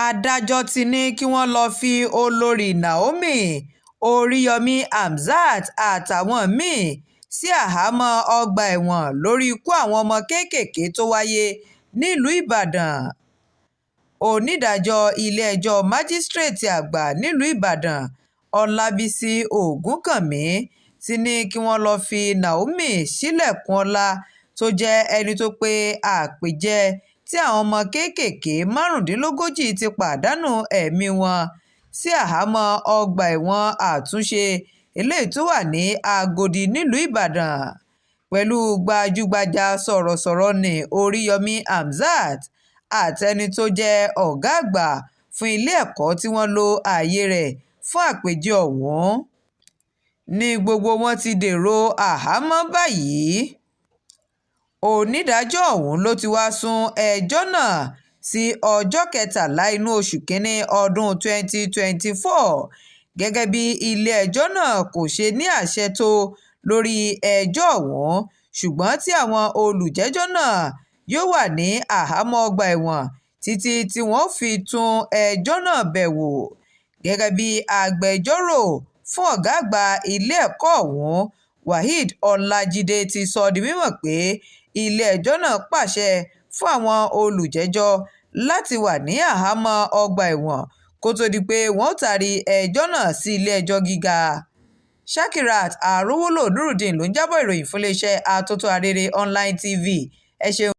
Adájọ́ ti ní kí wọ́n lọ́ọ́ fi olórí Naomi Oríyomi Hamzat àtàwọn mí-ín sí àhámọ́ ọgbà ẹ̀wọ̀n lórí ikú àwọn ọmọ kéékèèké tó wáyé nílùú Ibodàn. Onídàájọ́ ilé-ẹjọ́ májísreetí àgbà nílùú Ibodàn, Ọlábísí Ọ̀gúnkànmí ti ní kí wọ́n lọ́ọ́ fi Naomi Sílẹ̀kùnọ́lá tó jẹ́ ẹni tó pe àpèjẹ tí àwọn ọmọ kéékèèké 35 ti pàdánù ẹ̀mí wọn sí àhámọ́ ọgbà ẹ̀wọ̀n àtúnṣe eléyìí tó wà ní Agodi nílùú Ibodàn pẹ̀lú gbajúgbajà sọ̀rọ̀sọ̀rọ̀ nni Oríyomi Hamzat àtẹni tó jẹ́ ọ̀gá àgbà fún ilé ẹ̀kọ́ tí wọ́n lo ààyè rẹ̀ fún àpèjẹ ọ̀hún ni gbogbo wọn ti dèrò àhámọ́ báyìí. Onídàájọ́ ọ̀hún ló ti wáá sún ẹjọ́ náà sí ọjọ́ kẹtàlá inú oṣù kínní ọdún 2024 gẹ́gẹ́ bí ilé-ẹjọ́ náà kò ṣe ní àṣẹ tó lórí ẹjọ́ ọ̀hún, ṣùgbọ́n tí àwọn olùjẹ́jọ́ náà yóò wà ní àhámọ́ ọgbà ẹ̀wọ̀n títí tí wọ́n yóò fi tún ẹjọ́ náà bẹ̀ wò. Gẹ́gẹ́ bí agbẹjọ́rò fún ọ̀gá àgbà ilé ẹ̀kọ́ ọ̀hún, Waheed Ọlajide, ti sọ di mímọ̀ pé ilé-ẹjọ́ náà pàṣẹ fún àwọn olùjẹ́jọ́ láti wà ní àhámọ́ ọgbà ẹ̀wọ̀n kó tóó di pé wọ́n ó taari ẹjọ́ náà sí ilé-ẹjọ́ gíga. Shakirat Arówólò Nurudeen ló ń jábọ̀ ìròyìn fún iléeṣẹ́ Atótó Arére Online TV. Ẹ ṣeun.